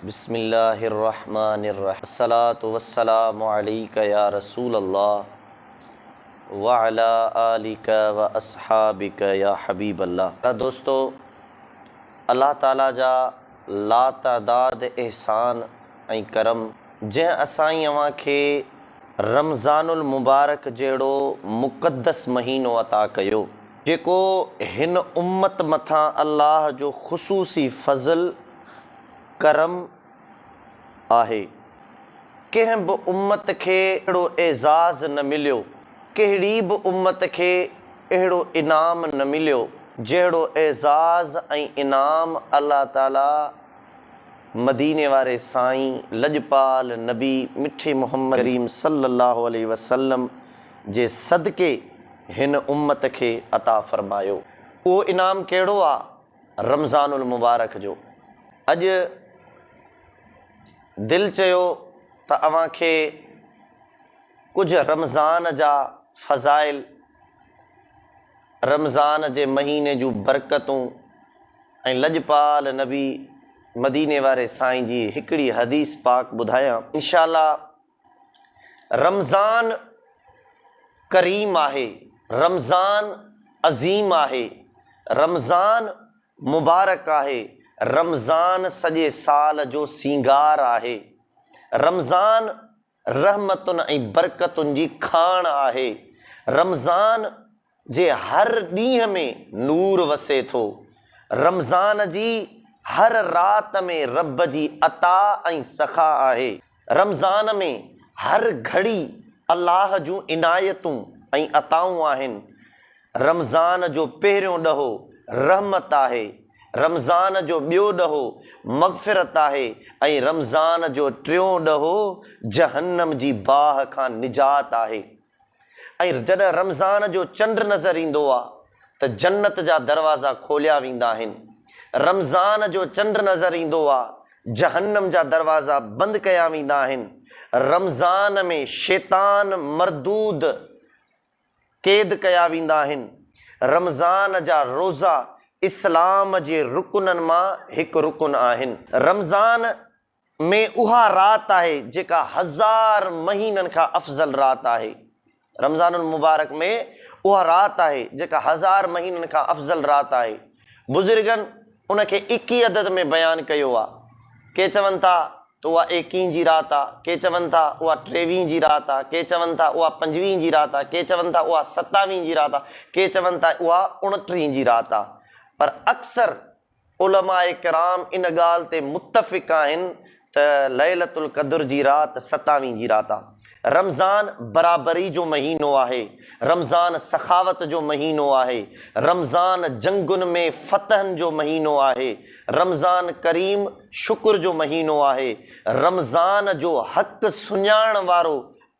بسم الله الرحمٰن الرحيم الصلوة والسلام عليک يا رسول الله وعلي آلک واصحابک يا حبيب الله. پيارا دوستو! الله تعالي جا لاتعداد احسان ۽ ڪرم جنهن اسان ۽ اوهان کي رمضان المبارڪ جهڙو مقدس مهينو عطا ڪيو جيڪو هن امت مٿان الله جو خصوصي فضل، ڪرم، آهي. ڪنهن به امت کي اهڙو اعزاز نه مليو، ڪهڙي به امت کي اهڙو انعام نه مليو، جهڙو اعزاز ۽ انعام الله تعاليٰ مديني واري سائين لڄپال نبي مٺي محمد ڪريم صلّي اللّٰه عليه وسلّم جي صدقي هن امت کي عطا فرمايو. اهو انعام ڪهڙو آ؟ رمضان المبارڪ جو. اڄ دل چيو ته اوهان کي ڪجهه رمضان جا فضائل، رمضان جي مهيني جون برڪتون ۽ لڄپال نبي مديني واري سائين جي هڪڙي حديث پاڪ ٻڌايان. انشاء الله رمضان ڪريم آهي، رمضان عظيم آهي، رمضان مبارڪ آهي، رمضان سڄي سال جو سينگار آهي، رمضان رحمتن ۽ برڪتن جي کاڻ آهي، رمضان جي هر ڏينهن ۾ نور وسي ٿو. رمضان جي هر رات ۾ رب جي عطا ۽ سخا آهي. رمضان ۾ هر گهڙي الله جون عنايتون ۽ عطائون آهن. رمضان جو پهريون ڏهو رحمت آهي. رمضان جو ٻيو ڏهو مغفرت آهي ۽ رمضان جو ٽيون ڏهو جهنم جي باهه کان نجات آهي. ۽ جڏهن رمضان جو چنڊ نظر ايندو آ ته جنت جا دروازا کوليا ويندا آهن. رمضان جو چنڊ نظر ايندو آ جهنم جا دروازا بند ڪيا ويندا آهن. رمضان ۾ شيطان مردود قيد ڪيا ويندا آهن. رمضان جا روزا اسلام جي رڪنن مان هڪ رڪن آهن. رمضان ۾ اها رات آهي جيڪا هزار مهينن کان افضل رات آهي. رمضان المبارڪ ۾ اها رات آهي جيڪا هزار مهينن کان افضل رات آهي. بزرگن ان کي ايڪي عدد ۾ بيان ڪيو آهي. ڪي چون ٿا ته اها ايڪيهين جي رات آهي، ڪي چون ٿا اها ٽيويهين جي رات آهي، ڪي چون ٿا اها پنجويهين جي رات آهي، ڪي چون ٿا اها ستاويهين جي رات آهي، ڪي چون ٿا اها اڻٽيهين جي رات آهي. پر اڪثر علماء ڪرام ان ڳالهه تي متفق آهن ته ليلة القدر جي رات ستاويهين جي رات آ. رمضان برابري جو مهينو آهي. رمضان سخاوت جو مهينو آهي. رمضان جنگن ۾ فتحن جو مهينو آهي. رمضان ڪريم شڪر جو مهينو آهي. رمضان جو حق سڃاڻڻ وارو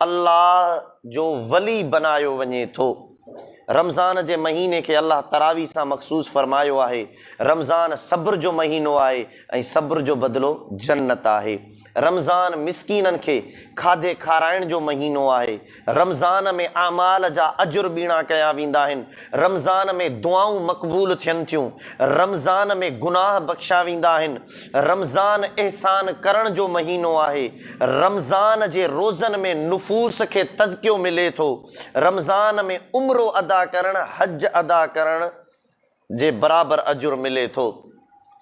الله جو ولي بنايو وڃي ٿو. رمضان جي مهيني کي الله تراويح سان مخصوص فرمايو آهي. رمضان صبر جو مهينو آهي ۽ صبر جو بدلو جنت آهي. رمضان مسڪينن کي کاڌي کارائڻ جو مهينو آهي. رمضان ۾ اعمال جا اجر ٻيڻا ڪيا ويندا آهن. رمضان ۾ دعائون مقبول ٿين ٿيون. رمضان ۾ گناهه بخشيا ويندا آهن. رمضان احسان ڪرڻ جو مهينو آهي. رمضان جي روزن ۾ نفوس کي تزڪيو ملي ٿو. رمضان ۾ عمرو ادا ڪرڻ حج ادا ڪرڻ جي برابر اجر ملي ٿو.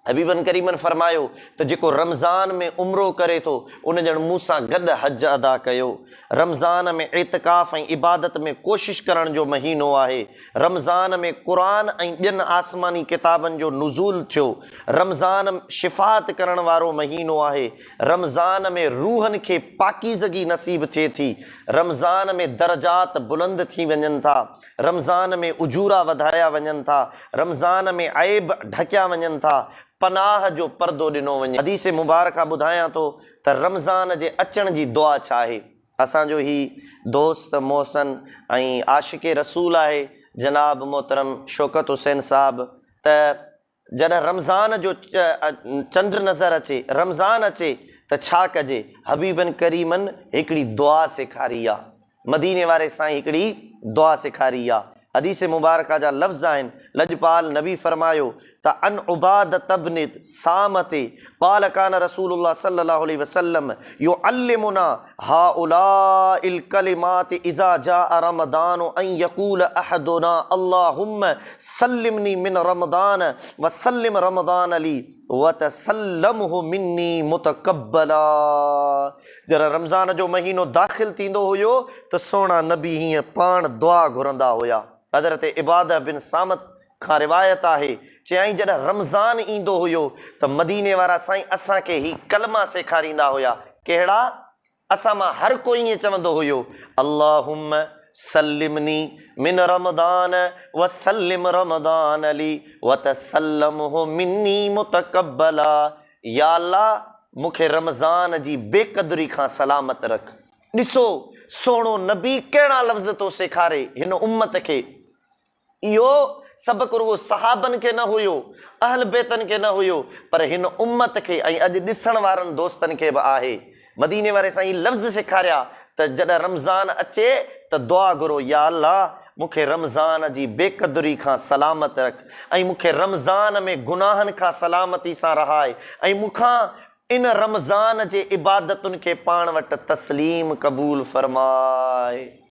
حبيبن ڪريمن فرمايو ته جيڪو رمضان ۾ عمرو ڪري ٿو ان ڄڻ مون سان گڏ حج ادا ڪيو. رمضان ۾ اعتڪاف ۽ عبادت ۾ ڪوشش ڪرڻ جو مهينو آهي. رمضان ۾ قرآن ۽ ٻين آسماني ڪتابن جو نزول ٿيو. رمضان شفاعت ڪرڻ وارو مهينو آهي. رمضان ۾ روحن کي پاڪيزگي نصيب ٿئي ٿي. رمضان ۾ درجات بلند ٿي وڃن ٿا. رمضان ۾ اجورا وڌايا وڃن ٿا. رمضان ۾ عيب ڍڪيا وڃن ٿا. پناهه جو پردو ڏنو وڃي. حديث مبارڪه ٻڌايان ٿو ته رمضان جي اچڻ جي دعا ڇا آهي؟ اسان جو هي دوست محسن ۽ عاشق رسول آهي جناب محترم شوڪت حسين صاحب ته جڏهن رمضان جو چنڊ نظر اچي، رمضان اچي ته ڇا ڪجي؟ حبيبن ڪريمن هڪڙي دعا سيکاري آ. مديني واري سائين هڪڙي دعا سيکاري آ. حديث مبارڪه جا لفظ آهن، لڄپال نبي فرمايو ته عن عبادة بن صامت قال ڪان رسول الله صلي الله عليه وسلم يعلمنا هؤلاء الڪلمات اذا جاء رمضان ان يقول احدنا اللهم سلمني من رمضان وسلم رمضان لي وتسلمه مني متقبلا. جڏهن رمضان جو مهينو داخل ٿيندو هيو ته سهڻا نبي هيئن پاڻ دعا گهرندا هيا. حضرت عباده بن صامت کان روايت آهي، چيائين جڏهن رمضان ايندو هيو ته مديني وارا سائين اسان کي هي ڪلما سيکاريندا هيا. ڪهڙا؟ اسان مان هر ڪو ائين چوندو هيو، اللهم سلمني من رمضان وسلم رمضان لي وتسلمه مني متقبلا يا الله مون کي رمضان جي بي قدري کان سلامت رک. ڏسو سهڻو نبي ڪهڙا لفظ ٿو سيکاري هن امت کي. اهو سبق رڳو صحابن کي نه هيو، اهل بيتن کي نه هيو، پر هن امت کي ۽ اڄ ڏسڻ وارن دوستن کي به آهي. مديني واري سائين لفظ سيکاريا ته جڏهن رمضان اچي ته دعا گهرو يا الله مون کي رمضان جي بي قدري کان سلامت رک ۽ مون کي رمضان ۾ گناهن کان سلامتي سان رهاء ۽ مون کان ان رمضان جي عبادتن کي پاڻ وٽ تسليم قبول فرماء.